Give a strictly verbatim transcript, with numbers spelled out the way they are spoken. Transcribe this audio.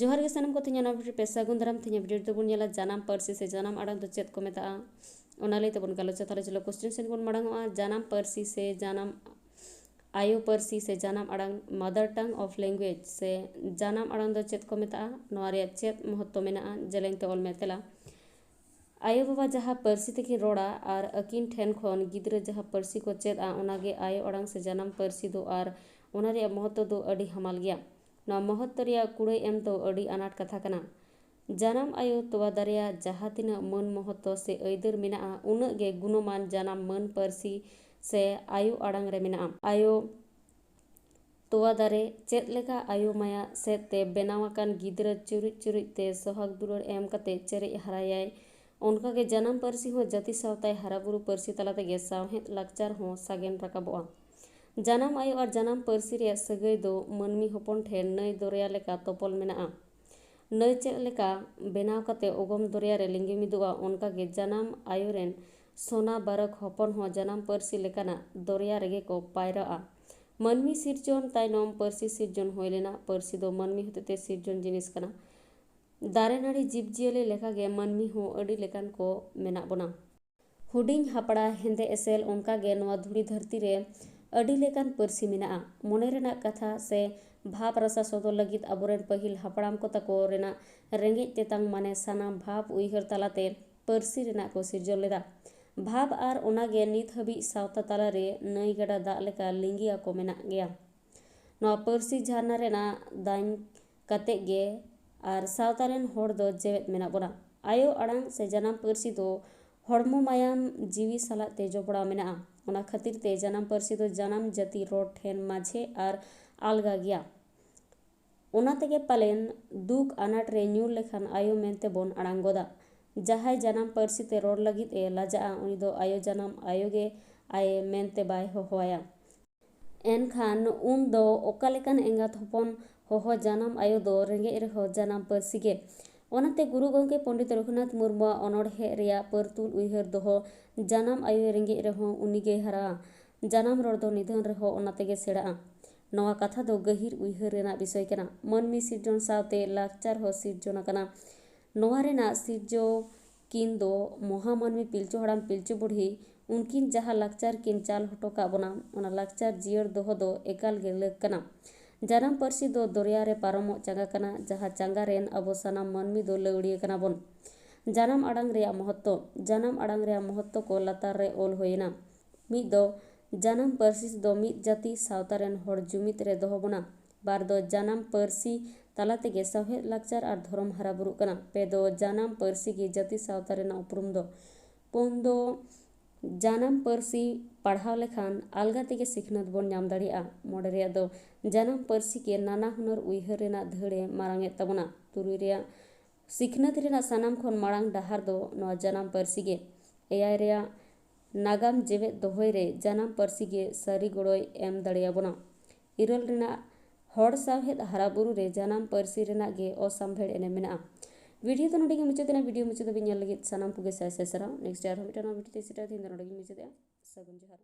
ᱡᱚᱦᱟᱨ ᱜᱮ ᱥᱟᱱᱟᱢ ᱠᱚ, ᱛᱮᱦᱮᱧᱟᱜ ᱱᱚᱣᱟ video ᱨᱮ ᱯᱮ ᱥᱟᱹᱜᱩᱱ ᱫᱟᱨᱟᱢ᱾ ᱛᱮᱦᱮᱧᱟᱜ video ᱨᱮᱫᱚ ᱵᱚᱱ ᱧᱮᱞᱟ ᱡᱟᱱᱟᱢ ᱯᱟᱹᱨᱥᱤ ᱥᱮ ᱡᱟᱱᱟᱢ ᱟᱲᱟᱝ ᱫᱚ ᱪᱮᱫ ᱠᱚ ᱢᱮᱛᱟᱜᱼᱟ, ᱚᱱᱟ ᱞᱟᱹᱭ ᱛᱮᱵᱚᱱ ᱜᱟᱞᱚᱪᱟ᱾ ᱛᱟᱦᱞᱮ ᱪᱚᱞᱚ question ᱥᱮᱫ ᱵᱚᱱ ᱢᱟᱲᱟᱝᱚᱜᱼᱟ᱾ ᱡᱟᱱᱟᱢ ᱯᱟᱹᱨᱥᱤ ᱥᱮ ᱡᱟᱱᱟᱢ ᱟᱭᱳ ᱯᱟᱹᱨᱥᱤ ᱥᱮ ᱡᱟᱱᱟᱢ ᱟᱲᱟᱝ, mother tongue of language, ᱥᱮ ᱡᱟᱱᱟᱢ ᱟᱲᱟᱝ ᱫᱚ ᱪᱮᱫ ᱠᱚ ᱢᱮᱛᱟᱜᱼᱟ? ᱱᱚᱣᱟ ᱨᱮᱭᱟᱜ ᱪᱮᱫ ᱢᱚᱦᱚᱛᱛᱚ ᱢᱮᱱᱟᱜᱼᱟ? ᱡᱮᱞᱮᱧ ᱛᱮ ᱚᱞ ᱢᱮ ᱛᱮᱞᱟ᱾ ᱟᱭᱳ ᱵᱟᱵᱟ ᱡᱟᱦᱟᱸ ᱯᱟᱹᱨᱥᱤ ᱛᱮᱠᱤᱱ ᱨᱚᱲᱟ ᱟᱨ ᱟᱹᱠᱤᱱ ᱴᱷᱮᱱ ᱠᱷᱚᱱ ᱜᱤᱫᱽᱨᱟᱹ ᱡᱟᱦᱟᱸ ᱯᱟᱹᱨᱥᱤ ᱠᱚ ᱪᱮᱫᱼᱟ, ᱚᱱᱟᱜᱮ ᱟᱭᱳ ᱟᱲᱟᱝ ᱥᱮ ᱡᱟᱱᱟᱢ ᱯᱟᱹᱨᱥᱤ ᱫᱚ, ᱟᱨ ᱚᱱᱟ ᱨᱮᱭᱟᱜ ᱢᱚᱦᱚᱛᱛᱚ ᱫᱚ ᱟᱹᱰᱤ ᱦᱟᱢᱟᱞ ᱜᱮᱭᱟ᱾ ᱱᱚᱣᱟ ᱢᱚᱦᱚᱛᱛᱚ ᱨᱮᱭᱟᱜ ᱠᱩᱲᱟᱹᱭ ᱮᱢ ᱫᱚ ᱟᱹᱰᱤ ᱟᱱᱟᱴ ᱠᱟᱛᱷᱟ ᱠᱟᱱᱟ᱾ ᱡᱟᱱᱟᱢ ᱟᱭᱳ ᱛᱚᱣᱟ ᱫᱟᱨᱮᱭᱟᱜ ᱡᱟᱦᱟᱸ ᱛᱤᱱᱟᱹᱜ ᱢᱟᱹᱱ ᱢᱚᱦᱚᱛᱛᱚ ᱥᱮ ᱟᱹᱭᱫᱟᱹᱨ ᱢᱮᱱᱟᱜᱼᱟ, ᱩᱱᱟᱹᱜ ᱜᱮ ᱜᱩᱱᱚᱢᱟᱱ ᱡᱟᱱᱟᱢ ᱢᱟᱹᱱ ᱯᱟᱹᱨᱥᱤ ᱥᱮ ᱟᱭᱳ ᱟᱲᱟᱝ ᱨᱮ ᱢᱮᱱᱟᱜᱼᱟ᱾ ᱟᱭᱳ ᱛᱚᱣᱟ ᱫᱟᱨᱮ ᱪᱮᱫ ᱞᱮᱠᱟ ᱟᱭᱳ ᱢᱟᱭᱟ ᱥᱮᱫ ᱛᱮ ᱵᱮᱱᱟᱣ ᱟᱠᱟᱱ ᱜᱤᱫᱽᱨᱟᱹ ᱪᱩᱨᱩᱡ ᱪᱩᱨᱩᱡ ᱛᱮ ᱥᱚᱦᱟᱜᱽ ᱫᱩᱞᱟᱹᱲ ᱮᱢ ᱠᱟᱛᱮ ᱪᱮᱨᱮᱡ ᱦᱟᱨᱟᱭᱟᱭ, ᱚᱱᱠᱟᱜᱮ ᱡᱟᱱᱟᱢ ᱯᱟᱹᱨᱥᱤ ᱦᱚᱸ ᱡᱟᱹᱛᱤ ᱥᱟᱶᱛᱟᱭ ᱦᱟᱨᱟᱵᱩᱨᱩ ᱯᱟᱹᱨᱥᱤ ᱛᱟᱞᱟ ᱛᱮᱜᱮ ᱥᱟᱶᱦᱮᱫ ᱞᱟᱠᱪᱟᱨ ᱦᱚᱸ ᱥᱟᱜᱮᱱ ᱨᱟᱠᱟᱵᱚᱜᱼᱟ᱾ ᱡᱟᱱᱟᱢ ᱟᱭᱳ ᱟᱨ ᱡᱟᱱᱟᱢ ᱯᱟᱹᱨᱥᱤ ᱨᱮᱭᱟᱜ ᱥᱟᱹᱜᱟᱹᱭ ᱫᱚ ᱢᱟᱹᱱᱢᱤ ᱦᱚᱯᱚᱱ ᱴᱷᱮᱱ ᱱᱟᱹᱭ ᱫᱚᱨᱭᱟ ᱞᱮᱠᱟ ᱛᱚᱯᱚᱞ ᱢᱮᱱᱟᱜᱼᱟ᱾ ᱱᱟᱹᱭ ᱪᱮᱫ ᱞᱮᱠᱟ ᱵᱮᱱᱟᱣ ᱠᱟᱛᱮ ᱚᱜᱚᱢ ᱫᱚᱨᱭᱟ ᱨᱮ ᱞᱤᱸᱜᱤ ᱢᱤᱫᱚᱜᱼᱟ, ᱚᱱᱠᱟᱜᱮ ᱡᱟᱱᱟᱢ ᱟᱭᱳ ᱨᱮᱱ ᱥᱚᱱᱟ ᱵᱟᱨᱚᱠ ᱦᱚᱯᱚᱱ ᱦᱚᱸ ᱡᱟᱱᱟᱢ ᱯᱟᱹᱨᱥᱤ ᱞᱮᱠᱟᱱᱟᱜ ᱫᱚᱨᱭᱟ ᱨᱮᱜᱮ ᱠᱚ ᱯᱟᱭᱨᱟᱜᱼᱟ᱾ ᱢᱟᱹᱱᱢᱤ ᱥᱤᱨᱡᱚᱱ ᱛᱟᱭᱱᱚᱢ ᱯᱟᱹᱨᱥᱤ ᱥᱤᱨᱡᱚᱱ ᱦᱩᱭ ᱞᱮᱱᱟ᱾ ᱯᱟᱹᱨᱥᱤ ᱫᱚ ᱢᱟᱹᱱᱢᱤ ᱦᱚᱛᱮᱛᱮ ᱥᱤᱨᱡᱚᱱ ᱡᱤᱱᱤᱥ ᱠᱟᱱᱟ᱾ ᱫᱟᱨᱮ ᱱᱟᱹᱲᱤ ᱡᱤᱵᱽᱡᱤᱭᱟᱹᱞᱤ ᱞᱮᱠᱟᱜᱮ ᱢᱟᱹᱱᱢᱤ ᱦᱚᱸ ᱟᱹᱰᱤ ᱞᱮᱠᱟᱱ ᱠᱚ ᱢᱮᱱᱟᱜ ᱵᱚᱱᱟ᱾ ᱦᱩᱰᱤᱧ ᱦᱟᱯᱲᱟ ᱦᱮᱸᱫᱮ ᱮᱥᱮᱞ, ᱚᱱᱠᱟᱜᱮ ᱱᱚᱣᱟ ᱫᱷᱩᱲᱤ ᱫᱷᱟᱹᱨᱛᱤ ᱨᱮ ᱟᱹᱰᱤ ᱞᱮᱠᱟᱱ ᱯᱟᱹᱨᱥᱤ ᱢᱮᱱᱟᱜᱼᱟ᱾ ᱢᱚᱱᱮ ᱨᱮᱱᱟᱜ ᱠᱟᱛᱷᱟ ᱥᱮ ᱵᱷᱟᱵᱽ ᱨᱟᱥᱟ ᱥᱚᱫᱚᱨ ᱞᱟᱹᱜᱤᱫ ᱟᱵᱚᱨᱮᱱ ᱯᱟᱹᱦᱤᱞ ᱦᱟᱯᱲᱟᱢ ᱠᱚ ᱛᱟᱠᱚ ᱨᱮᱱᱟᱜ ᱨᱮᱸᱜᱮᱡ ᱛᱮᱛᱟᱝ ᱢᱟᱱᱮ ᱥᱟᱱᱟᱢ ᱵᱷᱟᱵᱽ ᱩᱭᱦᱟᱹᱨ ᱛᱟᱞᱟᱛᱮ ᱯᱟᱹᱨᱥᱤ ᱨᱮᱱᱟᱜ ᱠᱚ ᱥᱤᱨᱡᱚᱱ ᱞᱮᱫᱟ᱾ ᱵᱷᱟᱵᱽ ᱟᱨ ᱚᱱᱟᱜᱮ ᱱᱤᱛ ᱦᱟᱹᱵᱤᱡ ᱥᱟᱶᱛᱟ ᱛᱟᱞᱟᱨᱮ ᱱᱟᱹᱭ ᱜᱟᱰᱟ ᱫᱟᱜ ᱞᱮᱠᱟ ᱞᱤᱸᱜᱤ ᱟᱠᱚ ᱢᱮᱱᱟᱜ ᱜᱮᱭᱟ᱾ ᱱᱚᱣᱟ ᱯᱟᱹᱨᱥᱤ ᱡᱷᱟᱨᱱᱟ ᱨᱮᱱᱟᱜ ᱫᱟᱧ ᱠᱟᱛᱮ ᱜᱮ ᱟᱨ ᱥᱟᱶᱛᱟ ᱨᱮᱱ ᱦᱚᱲ ᱫᱚ ᱡᱮᱣᱮᱫ ᱢᱮᱱᱟᱜ ᱵᱚᱱᱟ᱾ ᱟᱭᱳ ᱟᱲᱟᱝ ᱥᱮ ᱡᱟᱱᱟᱢ ᱯᱟᱹᱨᱥᱤ ᱫᱚ ᱦᱚᱲᱢᱚ, ᱢᱟᱭᱟᱢ, ᱡᱤᱣᱤ ᱥᱟᱞᱟᱜ ᱛᱮ ᱡᱚᱯᱲᱟᱣ ᱢᱮᱱᱟᱜᱼᱟ᱾ ᱚᱱᱟ ᱠᱷᱟᱹᱛᱤᱨ ᱛᱮ ᱡᱟᱱᱟᱢ ᱯᱟᱹᱨᱥᱤ ᱫᱚ ᱡᱟᱱᱟᱢ ᱡᱟᱹᱛᱤ ᱨᱚᱲ ᱴᱷᱮᱱ ᱢᱟᱡᱷᱮ ᱟᱨ ᱟᱞᱜᱟ ᱜᱮᱭᱟ᱾ ᱚᱱᱟ ᱛᱮᱜᱮ ᱯᱟᱞᱮᱱ ᱫᱩᱠ ᱟᱱᱟᱴ ᱨᱮ ᱧᱩᱨ ᱞᱮᱠᱷᱟᱱ ᱟᱭᱳ ᱢᱮᱱᱛᱮ ᱵᱚᱱ ᱟᱲᱟᱝ ᱜᱚᱫᱟ᱾ ᱡᱟᱦᱟᱸᱭ ᱡᱟᱱᱟᱢ ᱯᱟᱹᱨᱥᱤ ᱛᱮ ᱨᱚᱲ ᱞᱟᱹᱜᱤᱫ ᱮ ᱞᱟᱡᱟᱜᱼᱟ, ᱩᱱᱤ ᱫᱚ ᱟᱭᱳ ᱡᱟᱱᱟᱢ ᱟᱭᱳ ᱜᱮ ᱟᱭᱮ ᱢᱮᱱᱛᱮ ᱵᱟᱭ ᱦᱚᱦᱚᱣᱟᱭᱟ᱾ ᱮᱱᱠᱷᱟᱱ ᱩᱱ ᱫᱚ ᱚᱠᱟ ᱞᱮᱠᱟᱱ ᱮᱸᱜᱟᱛ ᱦᱚᱯᱚᱱ ᱦᱚᱦᱚ ᱡᱟᱱᱟᱢ ᱟᱭᱳ ᱫᱚ ᱨᱮᱸᱜᱮᱡ ᱨᱮᱦᱚᱸ ᱡᱟᱱᱟᱢ ᱯᱟᱹᱨᱥᱤ ᱜᱮ᱾ ᱚᱱᱟᱛᱮ ᱜᱩᱨᱩ ᱜᱚᱢᱠᱮ ᱯᱚᱱᱰᱤᱛ ᱨᱚᱜᱷᱩᱱᱟᱛᱷ ᱢᱩᱨᱢᱩᱣᱟᱜ ᱚᱱᱚᱬᱦᱮ ᱨᱮᱭᱟᱜ ᱯᱟᱹᱨᱛᱩᱞ ᱩᱭᱦᱟᱹᱨ ᱫᱚᱦᱚ, ᱡᱟᱱᱟᱢ ᱟᱭᱳᱭ ᱨᱮᱸᱜᱮᱡ ᱨᱮᱦᱚᱸ ᱩᱱᱤᱜᱮᱭ ᱦᱟᱨᱟᱜᱼᱟ᱾ ᱡᱟᱱᱟᱢ ᱨᱚᱲ ᱫᱚ ᱱᱤᱫᱷᱟᱹᱱ ᱨᱮᱦᱚᱸ ᱚᱱᱟ ᱛᱮᱜᱮ ᱥᱮᱬᱟᱜᱼᱟ᱾ ᱱᱚᱣᱟ ᱠᱟᱛᱷᱟ ᱫᱚ ᱜᱟᱹᱦᱤᱨ ᱩᱭᱦᱟᱹᱨ ᱨᱮᱱᱟᱜ ᱵᱤᱥᱚᱭ ᱠᱟᱱᱟ᱾ ᱢᱟᱹᱱᱢᱤ ᱥᱤᱨᱡᱚᱱ ᱥᱟᱶᱛᱮ ᱞᱟᱠᱪᱟᱨ ᱦᱚᱸ ᱥᱤᱨᱡᱚᱱ ᱟᱠᱟᱱᱟ᱾ ᱱᱚᱣᱟ ᱨᱮᱱᱟᱜ ᱥᱤᱨᱡᱟᱹᱣ ᱠᱤᱱ ᱫᱚ ᱢᱚᱦᱟᱢᱟᱹᱱᱢᱤ ᱯᱤᱞᱪᱩ ᱦᱟᱲᱟᱢ ᱯᱤᱞᱪᱩ ᱵᱩᱰᱷᱤ ᱩᱱᱠᱤᱱ ᱡᱟᱦᱟᱸ ᱞᱟᱠᱪᱟᱨ ᱠᱤᱱ ᱪᱟᱞ ᱦᱚᱴᱚ ᱠᱟᱜ ᱵᱚᱱᱟ, ᱚᱱᱟ ᱞᱟᱠᱪᱟᱨ ᱡᱤᱭᱟᱹᱲ ᱫᱚᱦᱚ ᱫᱚ ᱮᱠᱟᱞ ᱜᱮ ᱞᱟᱹᱠ ᱠᱟᱱᱟ᱾ ᱡᱟᱱᱟᱢ ᱯᱟᱹᱨᱥᱤ ᱫᱚ ᱫᱚᱨᱭᱟ ᱨᱮ ᱯᱟᱨᱚᱢᱚᱜ ᱪᱟᱸᱜᱟ ᱠᱟᱱᱟ, ᱡᱟᱦᱟᱸ ᱪᱟᱸᱜᱟ ᱨᱮᱱ ᱟᱵᱚ ᱥᱟᱱᱟᱢ ᱢᱟᱹᱱᱢᱤ ᱫᱚ ᱞᱟᱹᱣᱲᱤᱭᱟᱹ ᱠᱟᱱᱟ ᱵᱚᱱ᱾ ᱡᱟᱱᱟᱢ ᱟᱲᱟᱝ ᱨᱮᱭᱟᱜ ᱢᱚᱦᱚᱛᱛᱚ᱾ ᱡᱟᱱᱟᱢ ᱟᱲᱟᱝ ᱨᱮᱭᱟᱜ ᱢᱚᱦᱚᱛᱛᱚ ᱠᱚ ᱞᱟᱛᱟᱨ ᱨᱮ ᱚᱞ ᱦᱩᱭᱮᱱᱟ᱾ ᱢᱤᱫ ᱫᱚ, ᱡᱟᱱᱟᱢ ᱯᱟᱹᱨᱥᱤ ᱫᱚ ᱢᱤᱫ ᱡᱟᱹᱛᱤ ᱥᱟᱶᱛᱟ ᱨᱮᱱ ᱦᱚᱲ ᱡᱩᱢᱤᱫ ᱨᱮ ᱫᱚᱦᱚ ᱵᱚᱱᱟ᱾ ᱵᱟᱨ ᱫᱚ, ᱡᱟᱱᱟᱢ ᱯᱟᱹᱨᱥᱤ ᱛᱟᱞᱟ ᱛᱮᱜᱮ ᱥᱟᱶᱦᱮᱫ, ᱞᱟᱠᱪᱟᱨ ᱟᱨ ᱫᱷᱚᱨᱚᱢ ᱦᱟᱨᱟ ᱵᱩᱨᱩᱜ ᱠᱟᱱᱟ᱾ ᱯᱮ ᱫᱚ, ᱡᱟᱱᱟᱢ ᱯᱟᱹᱨᱥᱤ ᱜᱮ ᱡᱟᱹᱛᱤ ᱥᱟᱶᱛᱟ ᱨᱮᱱᱟᱜ ᱩᱯᱨᱩᱢ ᱫᱚ᱾ ᱯᱩᱱ ᱫᱚ, ᱡᱟᱱᱟᱢ ᱯᱟᱹᱨᱥᱤ ᱯᱟᱲᱦᱟᱣ ᱞᱮᱠᱷᱟᱱ ᱟᱞᱜᱟ ᱛᱮᱜᱮ ᱥᱤᱠᱷᱱᱟᱹᱛ ᱵᱚᱱ ᱧᱟᱢ ᱫᱟᱲᱮᱭᱟᱜᱼᱟ᱾ ᱢᱚᱬᱮ ᱨᱮᱭᱟᱜ ᱫᱚ, ᱡᱟᱱᱟᱢ ᱯᱟᱹᱨᱥᱤ ᱜᱮ ᱱᱟᱱᱟ ᱦᱩᱱᱟᱹᱨ ᱩᱭᱦᱟᱹᱨ ᱨᱮᱱᱟᱜ ᱫᱷᱟᱹᱲ ᱮ ᱢᱟᱨᱟᱝ ᱮᱫ ᱛᱟᱵᱚᱱᱟ᱾ ᱛᱩᱨᱩᱭ ᱨᱮᱭᱟᱜ, ᱥᱤᱠᱷᱱᱟᱹᱛ ᱨᱮᱱᱟᱜ ᱥᱟᱱᱟᱢ ᱠᱷᱚᱱ ᱢᱟᱲᱟᱝ ᱰᱟᱦᱟᱨ ᱫᱚ ᱱᱚᱣᱟ ᱡᱟᱱᱟᱢ ᱯᱟᱹᱨᱥᱤ ᱜᱮ᱾ ᱮᱭᱟᱭ ᱨᱮᱭᱟᱜ, ᱱᱟᱜᱟᱢ ᱡᱮᱣᱮᱫ ᱫᱚᱦᱚᱭ ᱨᱮ ᱡᱟᱱᱟᱢ ᱯᱟᱹᱨᱥᱤ ᱜᱮ ᱥᱟᱹᱨᱤ ᱜᱚᱲᱚᱭ ᱮᱢ ᱫᱟᱲᱮᱭᱟᱵᱚᱱᱟ᱾ ᱤᱨᱟᱹᱞ ᱨᱮᱱᱟᱜ, ᱦᱚᱲ ᱥᱟᱶᱦᱮᱫ ᱦᱟᱨᱟ ᱵᱩᱨᱩ ᱨᱮ ᱡᱟᱱᱟᱢ ᱯᱟᱹᱨᱥᱤ ᱨᱮᱱᱟᱜ ᱜᱮ ᱚᱥᱟᱢᱵᱷᱮᱲ ᱮᱱᱮᱢ ᱢᱮᱱᱟᱜᱼᱟ᱾ ᱵᱷᱤᱰᱤᱭᱳ ᱫᱚ ᱱᱚᱰᱮ ᱜᱮ ᱢᱩᱪᱟᱹᱫ ᱮᱱᱟ᱾ ᱵᱷᱤᱰᱤᱭᱳ ᱢᱩᱪᱟᱹᱫ ᱫᱷᱟᱹᱵᱤᱡ ᱧᱮᱞ ᱞᱟᱹᱜᱤᱫ ᱥᱟᱱᱟᱢ ᱠᱚᱜᱮ ᱥᱟᱭ ᱥᱟᱭ ᱥᱟᱨᱦᱟᱣ᱾ ᱱᱮᱠᱥᱴ ᱟᱨᱦᱚᱸ ᱢᱤᱫᱴᱟᱝ ᱱᱚᱣᱟ ᱵᱷᱤᱰᱤᱭᱳ ᱛᱮ ᱥᱮᱴᱮᱨ ᱛᱮᱦᱮᱧ ᱫᱚ ᱱᱚᱰᱮ ᱜᱮᱧ ᱢᱩᱪᱟᱹᱫᱮᱜᱼᱟ᱾ ᱥᱟᱹᱜᱩᱱ ᱡᱚᱦᱟᱨ᱾